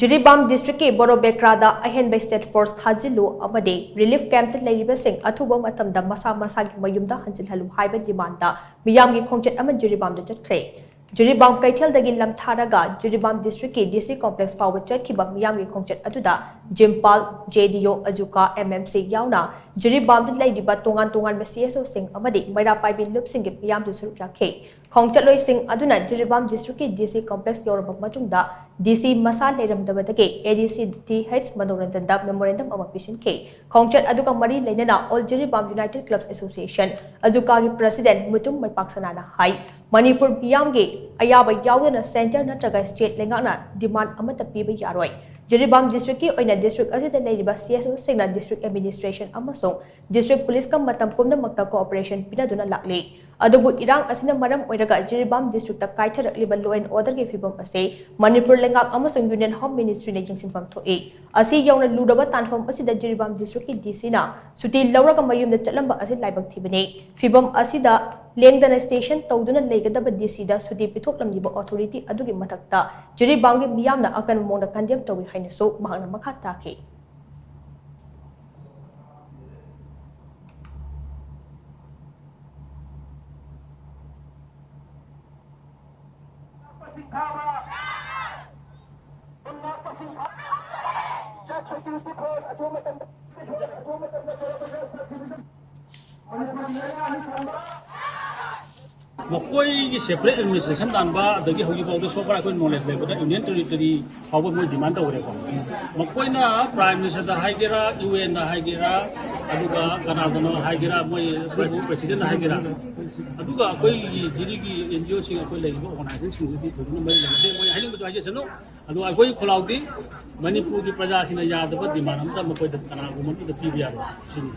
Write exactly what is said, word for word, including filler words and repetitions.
ꯖꯤꯔꯤꯕꯥꯝ ꯗꯤꯁꯇ꯭ꯔꯤꯛꯀꯤ ꯕꯣꯔꯣꯕꯦꯀ꯭ꯔꯥꯗ ꯑꯍꯦꯟꯕ state force ꯊꯥꯖꯤꯜꯂꯨ ꯑꯃꯗꯤ ꯔꯤꯂꯤꯐ ꯀꯦꯝꯞꯇ ꯂꯩꯔꯤꯕꯁꯤꯡ ꯑꯊꯨꯕ ꯃꯇꯝꯗ ꯃꯁꯥ ꯃꯁꯥꯒꯤ ꯃꯌꯨꯝꯗ ꯍꯟꯖꯤꯜꯍꯜꯂꯨ ꯍꯥꯏꯕ ꯗꯤꯃꯥꯟꯗ ꯃꯤꯌꯥꯝꯒꯤ ꯈꯣꯡꯆꯠ ꯑꯃ ꯖꯤꯔꯤꯕꯥꯝꯗ ꯆꯠꯈ꯭ꯔꯦ꯫ ꯖꯤꯔꯤꯕꯥꯝ ꯀꯩꯊꯦꯜꯗꯒꯤ ꯂꯝꯊꯥꯔꯒ ꯖꯤꯔꯤꯕꯥꯝ ꯗꯤꯁꯇ꯭ꯔꯤꯛꯀꯤ ꯗꯤ ꯁꯤ ꯀꯣꯝꯄ꯭ꯂꯦꯛꯁ ꯐꯥꯎꯕ ꯆꯠꯈꯤꯕ ꯃꯤꯌꯥꯝꯒꯤ ꯈꯣꯡꯆꯠ ꯑꯗꯨꯗ ꯖꯤꯝꯄꯥꯜ, ꯖꯦ ꯗꯤ ꯑꯣ, ꯑꯖꯨꯀꯥ, ꯑꯦꯝ ꯑꯦꯝ ꯁꯤ ꯌꯥꯎꯅ ꯖꯤꯔꯤꯕꯥꯝꯗ ꯂꯩꯔꯤꯕ ꯇꯣꯉꯥꯟ ꯇꯣꯉꯥꯟꯕ ꯁꯤ ꯑꯦꯁ ꯑꯣꯁꯤꯡ ꯑꯃꯗꯤ ꯃꯩꯔꯥ ꯄꯥꯏꯕꯤ ꯂꯨꯞꯁꯤꯡꯒꯤ ꯃꯤꯌꯥꯝꯁꯨ ꯁꯔꯨꯛ ꯌꯥꯈꯤ꯫ ꯈꯣꯡꯆꯠꯂꯣꯏꯁꯤꯡ ꯑꯗꯨꯅ ꯖꯤꯔꯤꯕꯥꯝ ꯗꯤꯁꯇ꯭ꯔꯤꯛꯀꯤ ꯗꯤ ꯁꯤ ꯀꯣꯝꯄ꯭ꯂꯦꯛꯁ ꯌꯧꯔꯕ ꯃꯇꯨꯡꯗ ꯗꯤ ꯁꯤ ꯃꯁꯥ ꯂꯩꯔꯝꯗꯕꯗꯒꯤ ꯑꯦ ꯗꯤ ꯁꯤ ꯗꯤ ꯍꯩꯆ ꯃꯅꯣꯔꯟꯖꯟꯗ ꯃꯦꯃꯣꯔꯦꯟꯗꯝ ꯑꯃ ꯄꯤꯁꯤꯟꯈꯤ꯫ ꯈꯣꯡꯆꯠ ꯑꯗꯨꯒ ꯃꯔꯤ ꯂꯩꯅꯅ all Jiribam united club association, ꯑꯖꯨꯀꯥꯒꯤ ꯄ꯭ꯔꯁꯤꯗꯦꯟꯠ ꯃꯨꯇꯨꯝ ꯃꯩꯄꯥꯛꯁꯅꯥꯅ ꯍꯥꯏ, ꯃꯅꯤꯄꯨꯔ ꯃꯤꯌꯥꯝꯒꯤ ꯑꯌꯥꯕ ꯌꯥꯎꯗꯅ ꯁꯦꯟꯇꯔ ꯅꯠꯇ꯭ꯔꯒ ꯁ꯭ꯇꯦꯠ ꯂꯩꯉꯥꯛꯅ ꯗꯤꯃꯥꯟꯗ ꯑꯃꯠꯇ ꯄꯤꯕ ꯌꯥꯔꯣꯏ꯫ ꯖꯤꯔꯤꯕꯥꯝ ꯗꯤꯁꯇ꯭ꯔꯤꯛꯀꯤ ꯑꯣꯏꯅ ꯗꯤꯁꯇ꯭ꯔꯤꯛ ꯑꯁꯤꯗ ꯂꯩꯔꯤꯕ ꯁꯤ ꯑꯦꯁ ꯑꯣꯁꯤꯡꯅ ꯗꯤꯁꯇ꯭ꯔꯤꯛ ꯑꯦꯗꯃꯤꯅꯤꯁꯇ꯭ꯔꯦꯁꯟ ꯑꯃꯁꯨꯡ ꯗꯤꯁꯇ꯭ꯔꯤꯛ ꯄꯨꯂꯤꯁꯀ ꯃꯇꯝ ꯄꯨꯝꯅꯃꯛꯇ ꯀꯣꯑꯣꯄꯔꯦꯁꯟ ꯄꯤꯅꯗꯨꯅ ꯂꯥꯛꯂꯤ꯫ ꯑꯗꯨꯕꯨ ꯏꯔꯥꯡ ꯑꯁꯤꯅ ꯃꯔꯝ ꯑꯣꯏꯔꯒ ꯖꯤꯔꯤꯕꯥꯝ ꯗꯤꯁꯇ꯭ꯔꯤꯛꯇ ꯀꯥꯏꯊꯔꯛꯂꯤꯕ law and orderꯒꯤ ꯐꯤꯕꯝ ꯑꯁꯤ ꯃꯅꯤꯄꯨꯔ ꯂꯩꯉꯥꯛ ꯑꯃꯁꯨꯡ ꯌꯨꯅꯤꯌꯟ ꯍꯣꯝ ꯃꯤꯅꯤꯁꯇ꯭ꯔꯤꯅ ꯌꯦꯡꯁꯤꯟꯐꯝ ꯊꯣꯛꯏ꯫ ꯑꯁꯤ ꯌꯧꯅ ꯂꯨꯔꯕ ꯇꯥꯟꯐꯝ ꯑꯁꯤꯗ ꯖꯤꯔꯤꯕꯥꯝ ꯗꯤꯁꯇ꯭ꯔꯤꯛꯀꯤ ꯗꯤ ꯁꯤꯅ ꯁꯨꯇꯤ ꯂꯧꯔꯒ ꯃꯌꯨꯝꯗ ꯆꯠꯂꯝꯕ ꯑꯁꯤ ꯂꯥꯏꯕꯛ ꯊꯤꯕꯅꯤ꯫ ꯐꯤꯕꯝ ꯑꯁꯤꯗ ꯂꯦꯡꯗꯅ ꯁ꯭ꯇꯦꯁꯟ ꯇꯧꯗꯨꯅ ꯂꯩꯒꯗꯕ ꯗꯤ ꯁꯤꯗ ꯁꯨꯇꯤ ꯄꯤꯊꯣꯛꯂꯝꯂꯤꯕ ꯑꯣꯊꯣꯔꯤꯇꯤ ꯑꯗꯨꯒꯤ ꯃꯊꯛꯇ ꯖꯤꯔꯤꯕꯥꯝꯒꯤ ꯃꯤꯌꯥꯝꯅ ꯑꯀꯟꯕ ꯃꯑꯣꯡꯗ ꯀꯟꯗꯦꯝ ꯇꯧꯏ ꯍꯥꯏꯅꯁꯨ ꯃꯍꯥꯛꯅ ꯃꯈꯥ ꯇꯥꯈꯤ꯫ ꯃꯈꯣꯏꯒꯤ separate administration ꯇꯥꯟꯕ, ꯑꯗꯒꯤ ꯍꯧꯖꯤꯛꯐꯥꯎꯗ so far ꯑꯩꯈꯣꯏ knowledge ꯂꯩꯕꯗ Union Territory ꯐꯥꯎꯕ ꯃꯣꯏ demand ꯇꯧꯔꯦꯀꯣ꯫ ꯃꯈꯣꯏꯅ Prime Ministerꯗ ꯍꯥꯏꯒꯦꯔꯥ, ꯌꯨ ꯑꯦꯟꯗ ꯍꯥꯏꯒꯦꯔꯥ, ꯑꯗꯨꯒ ꯀꯅꯥꯗꯅꯣ ꯍꯥꯏꯒꯦꯔꯥ, ꯃꯣꯏ Presidentꯗ ꯍꯥꯏꯒꯦꯔꯥ, ꯑꯗꯨꯒ ꯑꯩꯈꯣꯏꯒꯤ ꯁꯤꯒꯤ ꯑꯦꯟ ꯖꯤ ꯑꯣꯁꯤꯡ, ꯑꯩꯈꯣꯏ ꯂꯩꯔꯤꯕ organizationꯁꯤꯡꯗꯨꯗꯤ ꯊꯣꯏꯗꯣꯛꯅ ꯃꯔꯤ ꯂꯩꯅꯗꯦ꯫ ꯃꯣꯏ ꯍꯥꯏꯅꯤꯡꯕꯁꯨ ꯍꯥꯏꯖꯁꯅꯨ꯫ ꯑꯗꯨ ꯑꯩꯈꯣꯏ ꯈꯣꯜꯂꯥꯎꯗꯤ ꯃꯅꯤꯄꯨꯔꯒꯤ ꯄ꯭ꯔꯖꯥꯁꯤꯡꯅ ꯌꯥꯗꯕ demand ꯑꯃꯇ ꯃꯈꯣꯏꯗ ꯀꯅꯥꯒꯨꯝꯕ ꯑꯃꯠꯇꯗ ꯄꯤꯕ ꯌꯥꯔꯣꯏ ꯁꯤꯅꯤ꯫